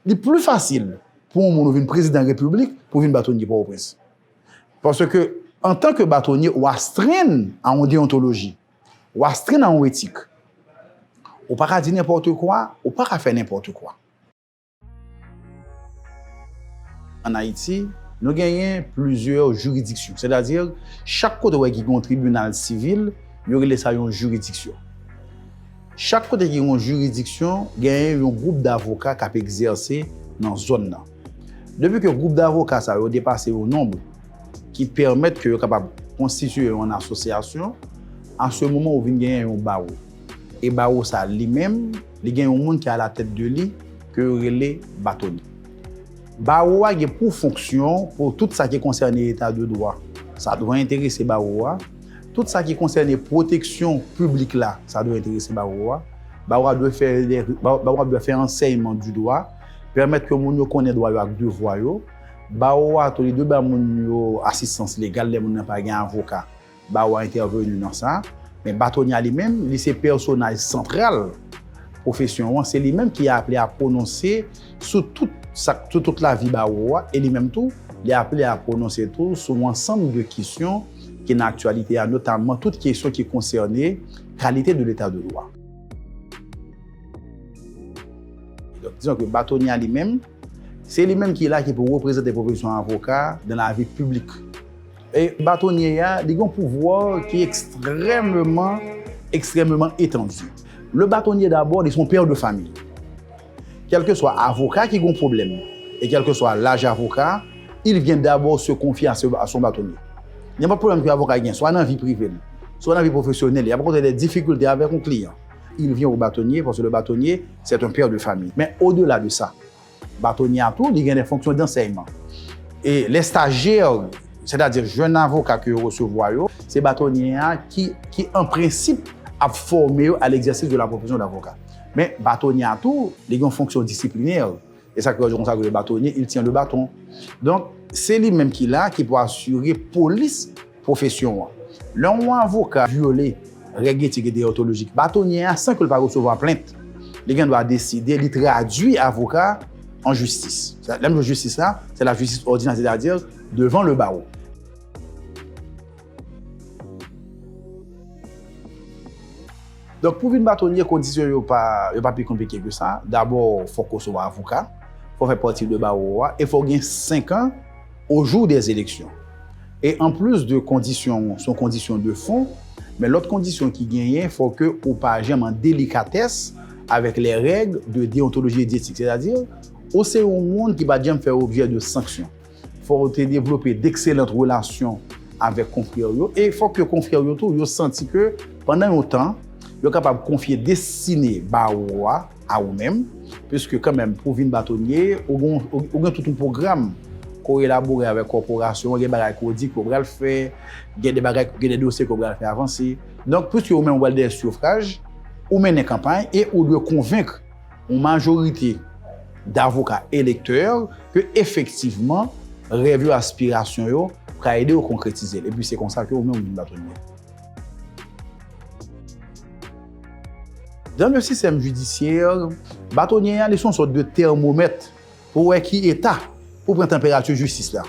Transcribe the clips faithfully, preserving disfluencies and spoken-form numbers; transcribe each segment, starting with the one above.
Li pli fasil pou yon moun ou vin prezidan repiblik pou vin batonye Pòtoprens. Paske, antanke batonye, ou astrenn a yon deyontoloji, ou astrenn a yon etik. Ou pa ka di nenpòt kwa, ou pa ka fè nenpòt kwa. Ann Ayiti, nou genyen plizyè jiridiksyon, sètadi chak kote w wè ki gen yon tribinal sivil, yo rele sa yon jiridiksyon. Chak kote ki gen yon jiridiksyon, genyen yon gwoup davoka k ap egzèse nan zòn nan. Depi ke gwoup davoka sa yo depase yon nonb ki pèmèt ke yo kapab konstitiye yon asosyasyon, a se moman ou vin genyen yon bawo. E bawo sa li menm, li gen yon moun ki alatèt de li, ke yo rele batonye. Bawo a gen pou fonksyon pou tout sa ki konsène eta de dwa. Sa dwe enterese bawo a. Tout sa ki konsène pwoteksyon piblik la, sa dwe enterese bawo a. Bawo a dwe fè, bawo a dwe fè ansèyman di dwa, pèmèt ke moun yo konnen dwa yo ak devwa yo. Bawo a tou, li dwe ba moun yo asistans legal lè moun nan pa gen avoka. Bawo a entèveni nan sa. Men batonye a li menm, li se pèsonaj santral pwofesyon an. Se li menm ki aple a pwononse sou tout sa, sou tout lavi bawo a. E li menm tou, li aple a pwononse tou sou yon ansanm de kesyon ki nan aktyalite a, notamman tout kesyon ki konsène kalite de leta de dwa. Donk, dizon ke batonye a li menm, se li menm ki la ki pou reprezante pwofesyon avoka nan lavi piblik. E batonye a, li gen yon pouvwa ki ekstrèmeman, ekstrèmeman etandi. Le batonye dabò, li se yon pè de famiy. Kèlkeswa avoka ki gen yon pwoblèm, e kèlkeswa laj avoka, il vient d'abord se confier à ce, à son bâtonnier. Nenpòt pwoblèm ke avoka gen, swa nan vi prive l, swa nan vi pwofesyonèl, y ap rankontre de difikilte avèk yon kliyan. Il vient au bâtonnier parce que le bâtonnier, c'est un père de famille. Men odela de sa, batonye a tou, li gen de fonksyon dansèyman. E lè stajyè, sètadi jèn avoka ke yo resevwa yo, se batonye a ki, ki an prensip ap fòme yo à l'exercice de la profession d'avocat. Men batonye a tou, li gen yon fonksyon disiplinè. E sa kreyòl di konsa ke le bâtonnier, il tient le bâton. Donk, se li menm ki la, ki pou asire polis pwofesyon an. Lè yon avoka vyole règ etik e deyontolojik batonye a san ke l pa resevwa plent, li gen dwa deside, li tradui avoka an jistis. Lè m di jistis la, se la justice ordinaire, c'est-à-dire devant le barreau. Donk, pou vin batonye, kondisyon yo pa, yo pa pi konplike ke sa. Dabò, fòk ou se yon avoka, fò w fè pati de bawo a, e fò w gen senk an au jour des élections. E anplis de kondisyon, se yon kondisyon de fon, men lòt kondisyon ki genyen, fò ke ou pa janm an delikatès avèk les règles de déontologie et d'éthique. Sètadi, ou se yon moun ki pa t janm fè objè de sanksyon. Fò w te devlope dekselant relasyon avèk konfrè yo. E fò ke konfrè yo tou, yo santi ke pandan yon tan, yo kapab konfye destine bawo a a ou menm. Piske kanmenm, pou w vin batonye, ou gen, ou, ou gen tout yon pwogram ke w elabore avèk kòporasyon an, gen bagay ke w di ke w pral fè, gen de bagay, gen de dosye ke w pral fè avanse. Donk, piske ou menm ou pral dèyè sifraj, ou mennen kanpay e ou dwe konvenk yon majorite davoka elektè ke efektivman rèv yo, aspirasyon yo pral ede yo konkretize l. Epi se konsa ke ou menm ou vin batonye. Dans le système judiciaire, batonye a, li se yon sòt de tèmomèt pou wè ki eta pou pran tanperati jistis la.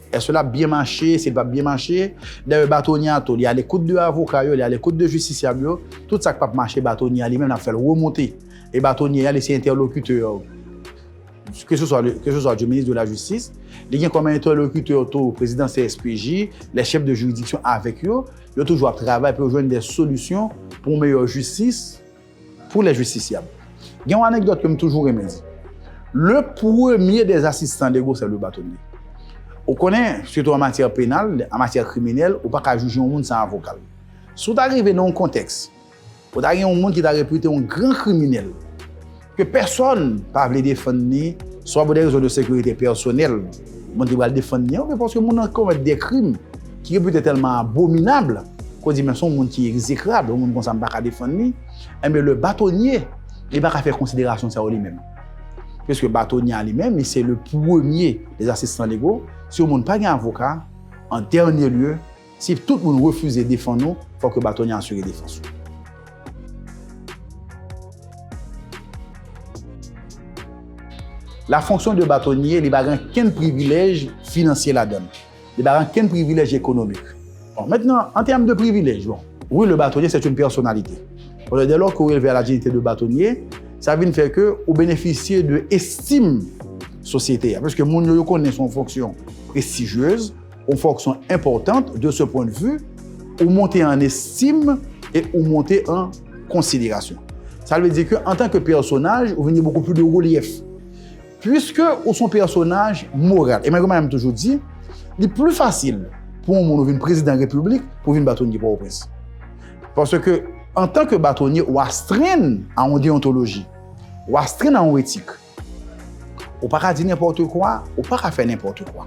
Èske l ap byen mache, si l p ap byen mache? Dayè, batonye a tou, li alekout de avoka yo, li alekout de jistisyab yo. Tout sa k p ap mache, batonye a li menm, l ap fè l remonte. E batonye a, li se entèlokitè, ke se swa, ke se swa du ministre de la Justice, li gen kòm entèlokitè tou prezidan C S P J, les chefs de juridiction avèk yo. Yo toujou ap travay pou yo jwenn de solisyon pou yon meyè jistis pou les justiciables. Gen yon anekdòt ke m toujou renmen di. Le premier des assistants légaux, c'est le bâtonnier. Ou konnen, sitou an matyè penal, an matyè kriminèl, ou pa ka jije yon moun san avoka l. Si w ta rive nan yon kontèks, ou ta gen yon moun ki ta repite yon gran kriminèl, ke pèsonn pa vle defann li, swa pou de rezon de sekirite pèsonèl, moun ki pral defann li an, oubyen paske moun nan komèt de krim ki repite tèlman abominab, ke w di, men se yon moun ki egzekrab, yon moun konsa m pa ka defann li, enben, le bâtonnier, li pa ka fè konsiderasyon sa yo li menm. Piske batonye a li menm, li se le premier des assistants légaux. Si yon moun pa gen avoka, an dènye lye, si tout moun refize defann ou, fòk ke batonye a asire defans ou. La fonction de bâtonnier, li pa gen kenn privilèj finansye ladan l. Li pa gen kenn privilèj ekonomik. Bon, maintenant, en termes de privilèges, bon, oui, le bâtonnier, c'est une personnalité. Bon, dès lors que ou élevés à la dignité de bâtonnier, sa vin fè ke ou benefisye de estim sosyete a. Paske moun yo, yo konnen se yon fonksyon prestijyez, yon fonksyon enpòtan de ce point de vue, ou monte an estim e ou monte an konsiderasyon. Sa vle di ke antan ke pèsonaj, ou vin gen beaucoup plus de relief. Puiske ou se yon pèsonaj moral. E mwen, kòm m toujou di, li pli fasil pou yon moun ou vin prezidan repiblik pou vin batonye Pòtoprens. Paske antan ke batonye, ou astrenn a yon deyontoloji, ou astrenn a yon etik. Ou pa ka di nenpòt kwa, ou pa ka fè nenpòt kwa.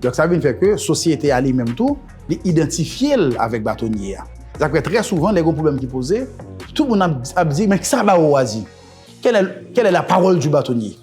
Donk sa vin fè ke sosyete a li menm tou, li idantifye l avèk batonye a. Sa fè trè souvan, lè gen yon pwoblèm ki poze, tout moun ap, ap di, men kisa bawo a di? Quelle est, quelle est la parole du bâtonnier?